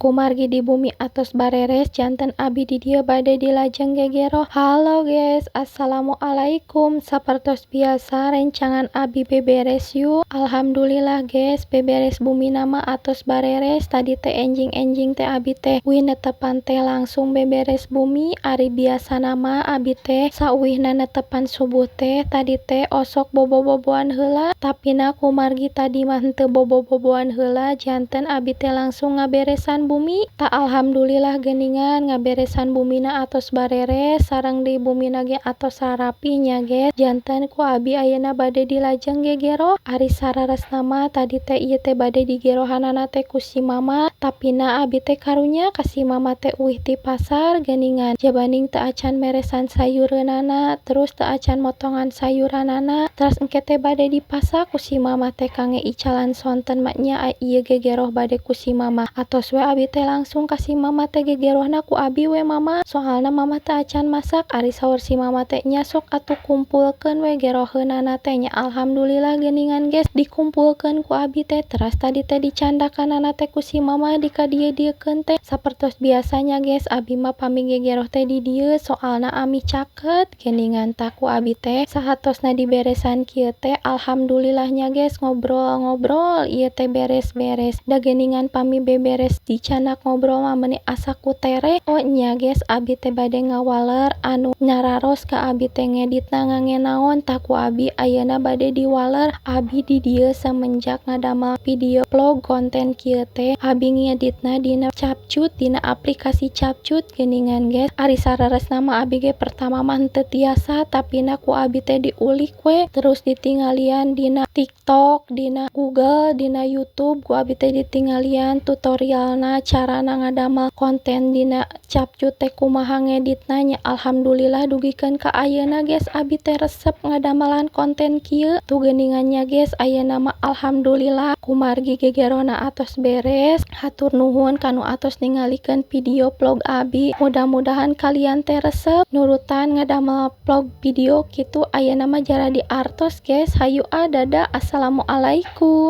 Kumargi di bumi atos bareres, janten abi di dieu bade dilajeng gegeroh. Halo guys, assalamualaikum. Sapertos biasa, rencangan abi beberes yuk. Alhamdulillah guys, beberes bumina mah atos bareres. Tadi teh enjing-enjing teh abi teh uih netepan teh langsung beberes bumi. Ari biasana mah abi teh sauwihna netepan subuh teh tadi teh osok bobo-boboan heula, tapina kumargi tadi mah henteu bobo-boboan heula, janten abi teh langsung ngaberesan bumi. Tah, alhamdulillah geuningan ngaberesan bumina atos bareres, sareng di bumina ge atos rarapi nya guys. Janten ku abi ayeuna bade dilajeng gegeroh. Ari saleresna mah tadi teh ieu teh bade digerohanana teh ku si mama, tapina abi teh karunya ka si mama teh uih ti pasar geuningan, jabaning teu acan meresan sayureunana, terus teu acan motongan sayuranana. Teras engke teh bade dipasak ku si mama teh kangge icalan sonten mah nya. Ieu gegeroh bade ku si mama, atos we abi teh langsung ka si mama teh, "Gegerohna ku abi we, Mama, soalna mama teh acan masak." Ari saur si mama teh, "Nya sok atuh, kumpulkeun we geroheunana teh." Nya alhamdulillah geuningan guys, dikumpulkeun ku abi teh. Teras tadi teh dicandakanana teh ku si mama, dikadieu-dieukeun teh. Sapertos biasanya guys, abi mah pami gegeroh teh di dieu, soalna ami caket geuningan. Tah, ku abi teh sahatosna diberesan kieu teh, alhamdulillah nya guys, ngobrol-ngobrol ieu teh beres-beres. Da geuningan pami beberes dicandak ngobrol mah meuni asa ku tereh. Oh nya guys, abi teh bade ngawaler anu nyararos ka abi teh ngeditna ngangge naon. Tah, ku abi ayeuna bade diwaler. Abi di dieu semenjak ngadamel video vlog konten kieu teh, abi ngeditna dina CapCut, dina aplikasi CapCut geuningan guys. Ari saleresna mah abi ge pertama mah henteu tiasa, tapina ku abi teh diulik we terus, ditinggalian dina TikTok, dina Google, dina YouTube. Ku abi teh ditinggalian tutorialna, carana ngadamel konten dina CapCut teh kumaha ngeditna. Nya alhamdulillah, dugikeun ka ayeuna guys, abi teh resep ngadamelan konten kieu tuh geuningan nya guys. Ayeuna mah alhamdulillah, kumargi gegerona atos beres. Hatur nuhun kanu atos ningalikeun video vlog abi. Mudah-mudahan kalian teh resep nurutan ngadamel vlog video kitu. Ayeuna mah jaradi artos guys. Hayu ah, dadah, assalamualaikum.